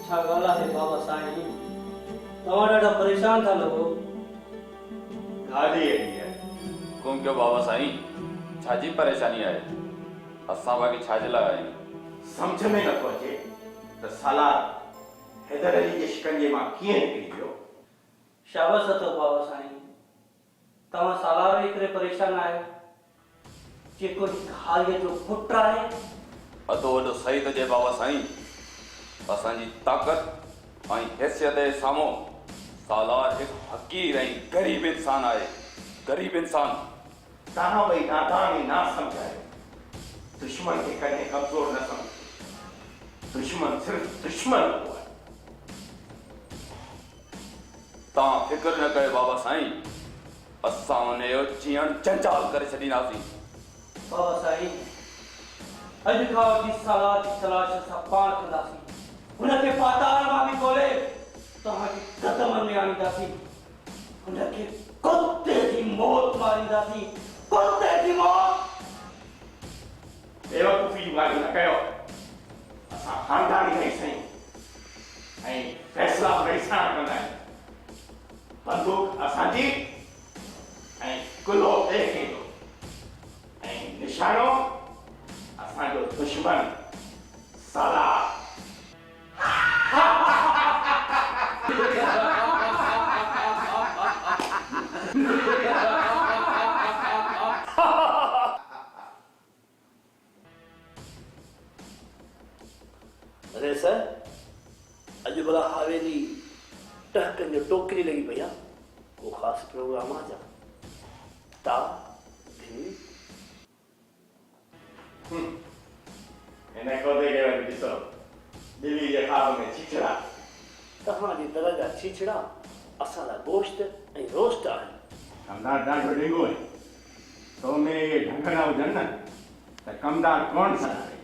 ڇا ڳالهه آهي بابا سائين، توهان ڏاڍا پريشان ٿا لڳو. ڳالهه ئي اهڙي آهي. حڪم ڪيو بابا سائين، ڇا جي پريشاني آهي؟ اسان باقي ڇا جي لاء آهيون؟ سمجهه ۾ نٿو اچي ته سالار حيدر علي جي شڪنجي مان ڪيئن نڪري ويو؟ شابس اٿو بابا سائين، توهان سالار جي ڪري پريشان آهيو، جيڪو هڪ هاريء جو پٽ آهي. ادو وڏو صحيح ٿو چئي بابا سائين، اسان جي طاقت ۽ حيثيت جي سامهون سالار هڪ حقير ۽ غريب انسان آهي، غريب انسان. توهان ٻئي نادان ۽ ناسمجهه آهيو. دشمن کي ڪڏهن ڪمزور نه سمجهجي. دشمن صرف دشمن هوندو آهي. توهان فڪر نه ڪيو بابا سائين، اسان ان جو جيئڻ جنجال ڪري ڇڏينداسين. بابا سائين، اڄ کان وٺي سالار جي تلاش اسان پاڻ ڪنداسين. هن کي پاتال مان به ڳولي توهان جي قدمن ۾ آڻينداسين. هن کي ڪتي جي موت مارينداسين، ڪتي جي موت! بيوقوفي جون ڳالهيون نه ڪيو. اسان خانداني رئيس آهيون ۽ فيصلا به رئيساڻا ڪندا آهيون. بندوق اسان جي ۽ ڪلهو ٻئي ڪنهن جو ۽ نشانو اسان جو دشمن سالار. رئيس، اڄ ڀلا حويلي ٽهڪن جو ٽوڪري لڳي پئي آ، ڪو خاص پروگرام آ ڇا؟ تا، ڌي. هن ڪودي کي وري ڏسو، ٻلي جي خواب ۾ ڇيڇڙا. توهان جي در جا ڇيڇڙا اسان لاء گوشت ۽ روسٽ آهن. ڪمدار ڏاڍو ڏنگو آهين. تو ۾ اهي ڍنگ نه هجن نه ته ڪمدار ڪونه سڏائي.